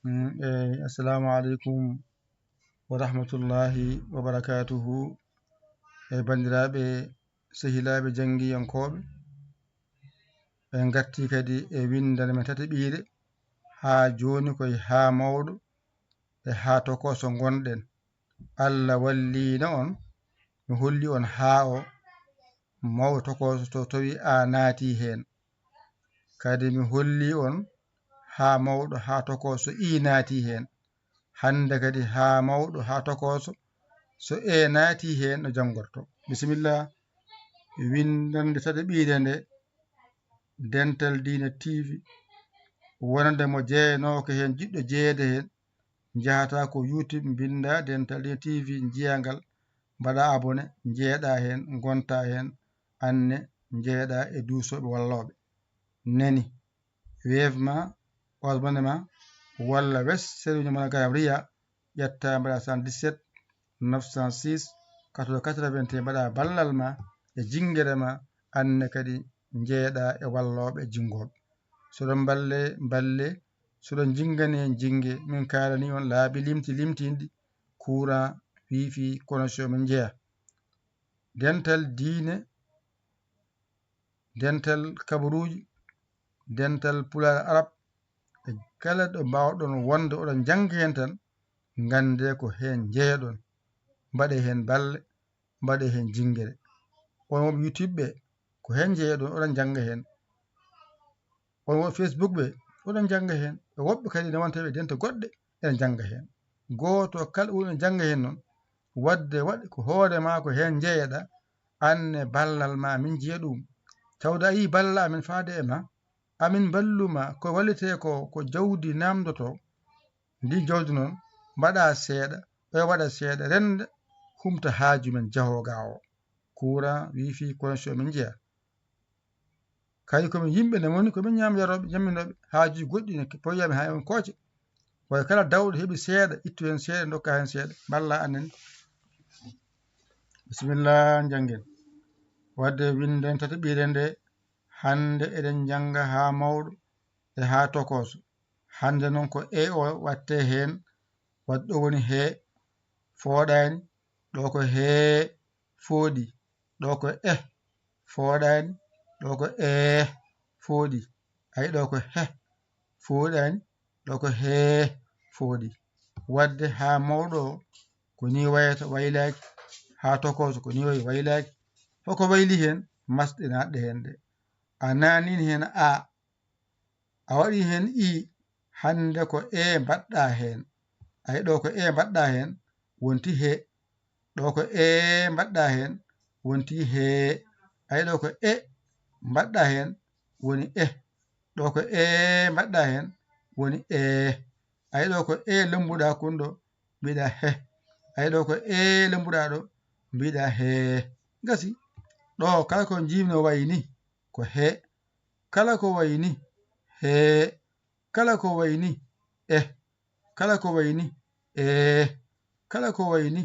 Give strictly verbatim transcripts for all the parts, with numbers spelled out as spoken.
Mm, eyi, assalamu aleykum wa rahmatullahi wa barakatuhu. E banndiraaɓe, sehilaaɓe janngiyankooɓe, en ngartii kadi e winndere men tataɓiire, haa jooni koye haa mawɗo e haa tokooso ngonɗen. Allah walliino on, mi holli on haa o mawɗo tokooso to tawi a naati heen. Kadi mi holli on haa mawɗo haa tokooso i naati heen. Hannde kadi haa mawɗo haa tokooso so e naati heen no janngorto. Bisimilla, winndannde tataɓiire nde, Dental Diine T V, wonande mo jeyanooka heen, jiɗɗo jeyeede heen, njahata ko YouTube, mbinnda Dental Diine T V, njiya ngal, mbaɗa abonné, njeeɗa heen, ngonta heen, anne njeeɗa e duusooɓe wallooɓe. Nani, Wave ma, Orange Money ma, walla Western Union MoneyGram, Ria, ƴetta mbaɗa soixante-dix-sept neuf cent six quatre-vingts quatre-vingt-un, mbaɗa ballal ma e jinngere ma, anne kadi njeeɗa e wallooɓe jinngooɓe. So ɗon mballe, mballe, so ɗon jinngane, jinnge. Min kaalani on laabi limti, limtinɗi, courant, wifi, connexion, min njeya. Dental diine, dental kabaruuji, dental pulaar, arab, e kala ɗo mbaawɗon wonde oɗon njannga heen tan, nganndee ko heen njeyaɗon. Mbaɗee heen balle, mbaɗee heen jinngere. On wonɓe YouTube ɓe, ko heen njeyaɗon, oɗon njannga heen. On wonɓe Facebook ɓe, oɗon njannga heen. E woɓɓe kadi ne wonta ɓe dente goɗɗe, ene njannga heen. Gooto kala woni ene jannga heen noon, waɗde waɗ ko hoore ma ko heen njeyeɗa, anne ballal ma min njiya ɗum. Tawde a yii ballal amin faade e ma, amin mballu ma ko wallitee ko, ko jawdi naamndotoo. Ndi jawdi noon mbaɗa seeɗa, oya waɗa seeɗa, rennda humta haaju men jahooga o. Courant, wifi, connexion min njiya. Kadi ko min yimɓe ne moni, ko min ñaam yarooɓe, ñamminooɓe, haajuuji goɗɗi ne poyami haa on kooce. Wayi kala dawɗo heɓi seeɗa, ittu heen seeɗa, ndokka heen seeɗa, mballa anen. Bisimilla, njanngen. Waɗde winnden tataɓiire nde, hannde eɗen njannga haa mawɗo e haa tokooso. Hannde noon ko e o waɗte heen, waɗ ɗo woni hee fooɗaani, ɗo ko hee fooɗi, ɗo ko eh fooɗaani, ɗo ko ee fooɗi, ay ɗo ko heh fooɗaani, ɗo ko hee fooɗi. Waɗde haa mawɗo o, ko nii wayata, waylaaki, haa tokooso ko nii wayi, waylaaki. Hoko wayli heen, masɗe naatɗe heen ɗe. A naatniino heen a, a waɗi heen i, hannde ko e mbaɗɗa heen. Ay ɗo ko e mbaɗɗa heen, wonti he. Ɗo ko e mbaɗɗa heen, wonti he. Ay ɗo ko e mbaɗɗa heen, woni eh. Ɗo ko e mbaɗɗa heen, woni ee. Ay ɗo ko e lemmbuɗa kun ɗo, mbiɗa he. Ay ɗo ko e lemmbuɗa ɗo, mbiɗa hee. Gasi. Ɗo kala ko njiimno wayi ni, ko he. Kala ko wayi ni, hee. Kala ko wayi ni, eh. Kala ko wayi ni, ee. Kala ko wayi ni,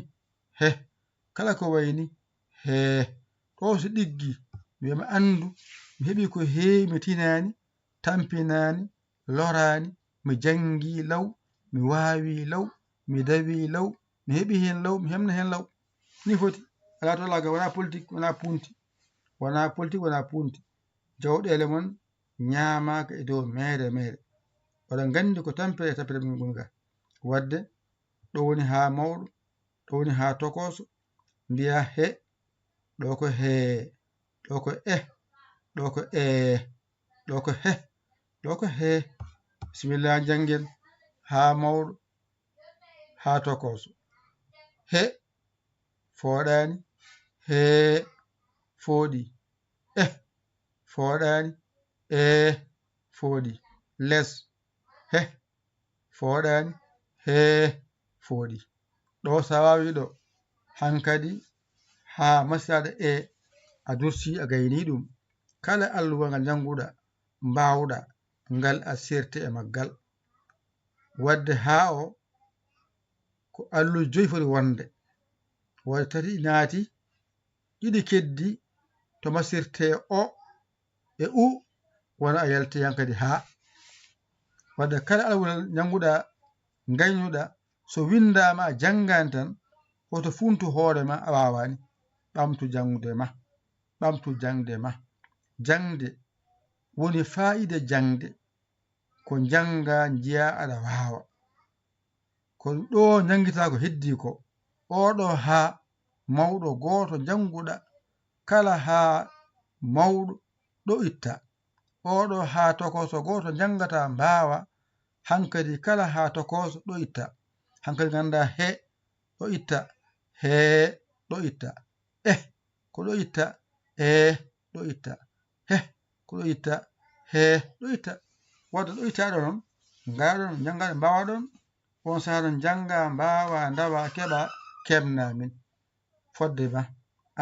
heh. Kala ko wayi ni, hee. Ɗo so ɗiggi, mi wiya mi anndu, mi heɓi ko heewi, mi tinaani, tampinaani, loraani, mi janngi law, mi waawi law, mi dawi law, mi heɓi heen law, mi hemna heen law. Ni foti. Alaa to alaa ga, wonaa politik, wonaa punti. Wonaa politik, wonaa punti. Jawɗeele mon ñaamaaka e dow meere meere. Oɗon nganndi ko tampere e tampere min ngoni ga. Waɗde, ɗo woni haa mawɗo, ɗo woni haa tokooso, mbiya he, ɗo ko hee, ɗo ko eh, ɗo ko ee, ɗo ko heh, ɗo ko hee. Bisimilla, njanngen haa mawɗo, haa tokooso. He fooɗaani, hee fooɗi, eh fooɗaani, ee fooɗi, les, heh fooɗaani, hee fooɗi. Ɗo so a waawi ɗo, hankadi haa masiraaɗo e a dursi a gayni ɗum. Kala alluwal ngal njannguɗa, mbaawɗa, ngal a sirte e maggal. Waɗde haa o ko alluuji joyi foti wonde. Waɗde tati naati, ɗiɗi keddi to masirte o e u, wona a yalti han kadi haa. Waɗde kala alluwal njannguɗa ngaynuɗa, so winndaama a janngaani tan, hoto funtu hoore ma a waawaani. Ɓamtu jaŋde ma, ɓamtu jaŋde ma. Jaŋde woni faayiida jaŋde, ko njanngaa njiyaa aɗa waawa. Ko ɗo njanngitaa ko heddii ko. Oɗo haa mawɗo gooto njannguɗa, kala haa mawɗo ɗo itta. Oɗo haa tokooso gooto njanngataa mbaawa, hankadi kala haa tokooso ɗo itta. Hankadi nganndaa he ɗo itta, hee ɗo itta, eh ko ɗo itta, eh ɗo itta, heh ko ɗo itta, hee ɗo itta. Wadde ɗo itta ɗo noon, ngaɗon, njanngaɗon, mbaawaɗon, on sahaa noon njannga, mbaawa, ndawa, keɓa, keɓna min. Fodde ma,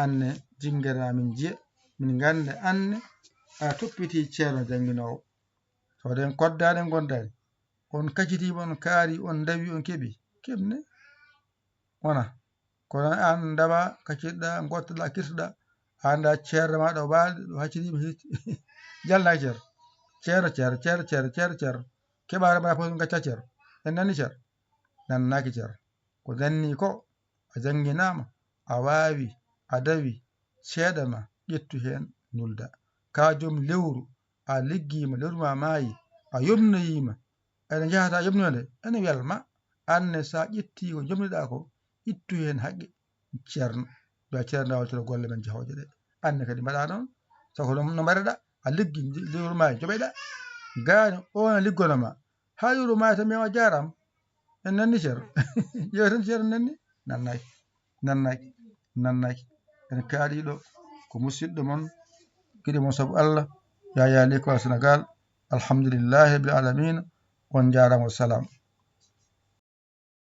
anne, jinngere ma, min njiya, min ngannda anne, a toppiti ceerno jannginoowo. So waɗi en koddaani, en ngondaani, on kacitiima, on kaari, on ndawi, on keɓi, keɓne. Wona, kono aan ndawa, kacitɗa, ngottoɗa, kirtoɗa, a annda ceerno ma ɗo waali, ɗo haccitiima, jalnaaki ceer. Ceerno, ceer, ceer, ceer, ceer, ceer. Keɓaare ma fof ngacca ceer. En nani ceer? Nannaaki ceer. Ko danni ko, a jannginaama, a waawi, a dawi, seeɗa ma, ƴettu heen, nulda. Ka joom lewru, a liggiima, lewru ma maayi, a yomnoyiima, ene njahata yomnoyde, ene welma. Anne, so a ƴettii ko njomniɗaa ko, ittu heen haqqe ceerno. Mbiya ceerno, waltiro golle men jahooje ɗe. Anne kadi mbaɗa noon, sabu ko no mbaɗeɗa, a liggi, lewru maayi, joɓeɗa. Gaani, oon a liggono ma, haa lewru maayi tan, mbiya o jaaraama. En nanni ceer? Ƴeew tan ceer nanni? Nannaaki, nannaaki, nannaaki. En kaaɗii ɗo ko musidɗo mon, giɗo mon sabu Allah, Yaya Likol Senegal. Alhamdulillahi rabbil alamina. On njaaraama, wa salaam.